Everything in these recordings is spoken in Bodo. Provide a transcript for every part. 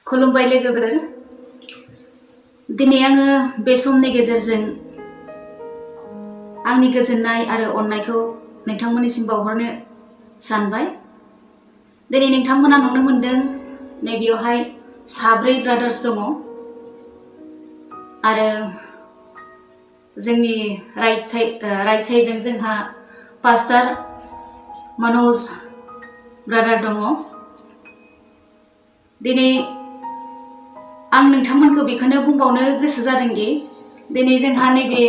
खुलुमबाय लोगोफोर दिनै आङो बे समनि गेजेरजों आंनि गोजोननाय आरो अननायखौ नोंथांमोननिसिम बावहरनो सानबाय। दिनै नोंथांमोना नुनो मोनदों नैबेयावहाय साब्रै ब्रादार्स दङ आरो जोंनि राइट साइडजों जोंहा पास्टर मनोज ब्रादार दङ। दिनै आं नोंथांमोनखौ बेखौनो बुंबावनो गोसो जादों दि दिनै जोंहा नैबे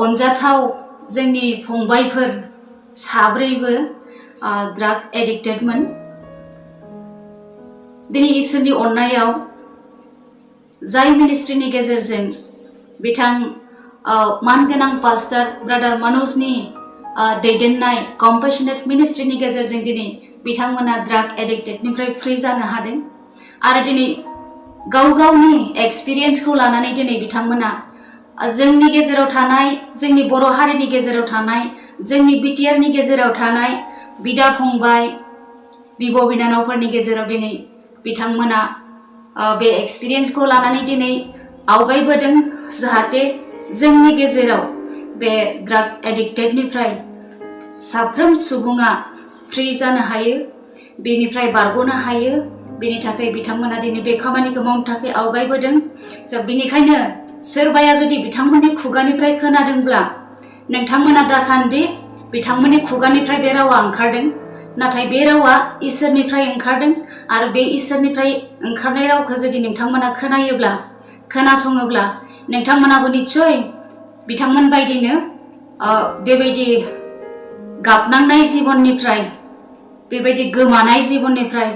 अनजाथाव जोंनि फंबायफोर साब्रैबो ड्राग एडिक्टेडमोन। दिनै इसोरनि अननायाव जाय मिनिस्ट्रिनि गेजेरजों बिथां मानगोनां पास्टर ब्रादार मनोजनि दैदेननाय कम्पेशनेट मिनिस्ट्रिनि गेजेरजों दिनै बिथांमोना ड्राग एडिक्टेडनिफ्राय फ्रि जानो हादों आरो दिनै गाव गावनि एक्सपिरियेन्सखौ लानानै दिनै बिथांमोना जोंनि गेजेराव थानाय जोंनि बर' हारिनि गेजेराव थानाय जोंनि बिटिआरनि गेजेराव थानाय बिदा फंबाय बिब' बिनानावफोरनि गेजेराव दिनै बिथांमोना बे एक्सपिरियेन्सखौ लानानै दिनै आवगायबोदों जाहाथे जोंनि गेजेराव बे ड्राग एडिक्टेडनिफ्राय साफ्रोम सुबुङा फ्रि जानो हायो, बेनिफ्राय बारग'नो हायो। बेनि थाखाय बिथांमोना दिनै बे खामानिखौ मावनो थाखाय आवगायबोदों। बेनिखायनो सोरबाया जुदि बिथांमोननि खुगानिफ्राय खोनादोंब्ला नोंथांमोना दासान्दि बिथांमोननि खुगानिफ्राय बे रावा ओंखारदों, नाथाय बे रावा इसोरनिफ्राय ओंखारदों आरो बे इसोरनिफ्राय ओंखारनाय रावखौ जुदि नोंथांमोना खोनायोब्ला खोनासङोब्ला नोंथांमोनाबो निस्सय बिथांमोन बायदिनो बेबायदि गाबनांनाय जिबननिफ्राय बेबायदि गोमानाय जिबननिफ्राय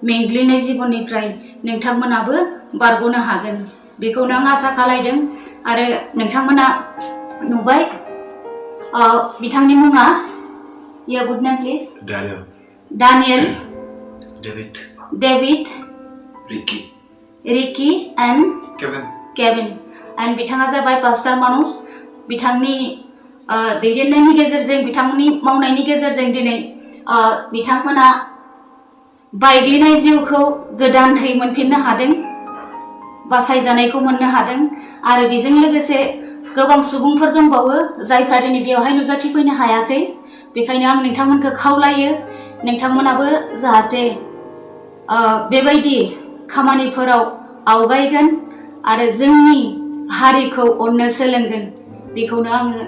मेंग्लिनाय जिबननिफ्राय नोंथांमोनाबो बारग'नो हागोन बेखौनो आं आसा खालायदों। आरो नोंथांमोना नुबाय बिथांनि मुङा your good name please Daniel David Ricky and Kevin and बिथाङा जाबाय पास्टर मनोज। बिथांनि दैदेननायनि गेजेरजों बिथांनि मावनायनि गेजेरजों दिनै बिथांमोना बायग्लिनाय जिउखौ गोदानहै मोनफिननो हादों, बासायजानायखौ मोननो हादों आरो बेजों लोगोसे गोबां सुबुंफोर दंबावो जायफ्रा दिनै बेवहाय नुजाथिफैनो हायाखै। बेखायनो आं नोंथांमोनखौ खावलायो नोंथांमोनाबो जाहाथे बेबायदि खामानिफोराव आवगायगोन आरो जोंनि हारिखौ अननो सोलोंगोन बेखौनो आङो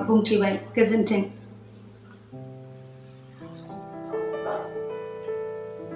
बुंथिबाय। गोजोन्थों।